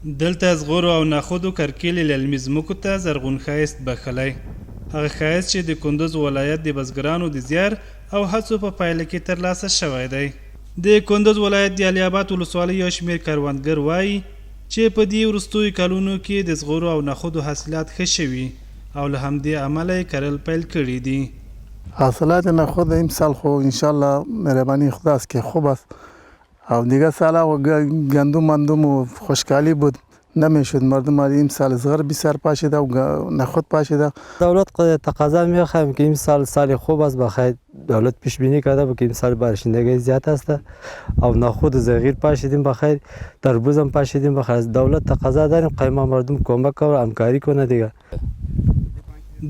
دلته زغرو او نخودو کرکیلې للمي ځمکو ته زرغون ښایست بښلی، هغه ښایست چې د کندز ولایت د بزګرانو د زیار او هڅو په پایله کې ترلاسه شوی دی. د کندز ولایت د علي اباد ولسوالۍ یو شمېر کروندګر وايي چې په دې وروستیو کلونو کې د زغرو او نخودو حاصلات ښه شوي او له همدې امله یې کرل پیل کړي دي. حاصلات نخود امسال خو انشاءالله مهربانی خداست که خوب است او دیگه سال گندم مندم و خشکالی بود نمیشد مردم این سال زغر بسیار پاشیده و نخود پاشیده. دولت تقاضا میخوایم که این سال سال خوب است، بخیر دولت پیش بینی کرده بود که این سال بارشندگی زیاد است او نخود زغیر پاشیدیم، بخیر تربوز هم پاشیدیم. بخیر از دولت تقاضا داریم قیمه مردم کمک کنه، همکاری کنه دیگه.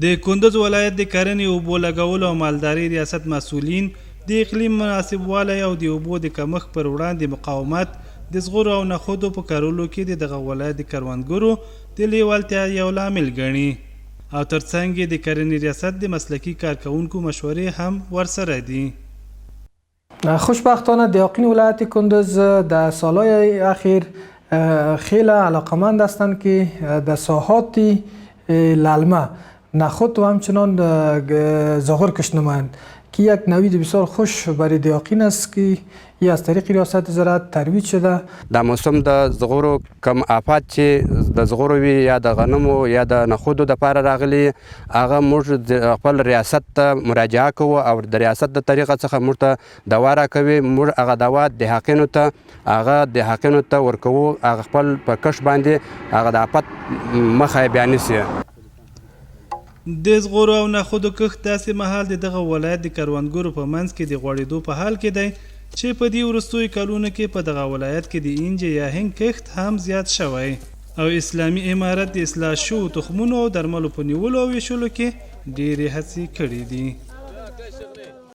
د کندز ولایت د کرنې، اوبو لګولو او مالدارۍ ریاست مسؤلین د اقلیم مناسبوالی او د اوبو د کمښت پر وړاندې مقاومت د زغرو او نخودو په کرلو کې د دغه ولایت د کروندګرو د لیوالتیا یو لامل ګڼي او ترڅنګ یې د کرنې ریاست د مسلکي کارکوونکو مشورې هم ورسره دي. خوشبختانه دهاقین ولایت کندز در سالهای اخیر خیلی علاقمند هستند که در ساحات للمه نخود و همچنان زغر کشت نمایند که یک نوید بسیار خوش برای دهاقین است که ای از طریق ریاست زراعت ترویج شده. دا موسم د زغرو کم آفات چې د زغرو وي یا د غنمو یا د نخودو د پاره راغلي، هغه موږ خپل ریاست ته مراجعه کوو او د ریاست د طریقه څخه موږ ته دوا راکوي. موږ هغه دوا دهاقینو ته هغه دهاقینو ته ورکوو، هغه خپل په کښت باندې هغه د آفت مخه یې بیا نیسي. د زغرو او نخودو کښت داسې مهال د دغه ولایت د کروندګرو په منځ کې د غوړېدو په حال کې دی چې په دې وروستیو کلونو کې په دغه ولایت کې د اینجې یا هنګ کښت هم زیات شوی او اسلامي امارت د اصلاح شوو تخمونو او درملو په نیولو او ویشلو کې ډېرې هڅې کړې دي.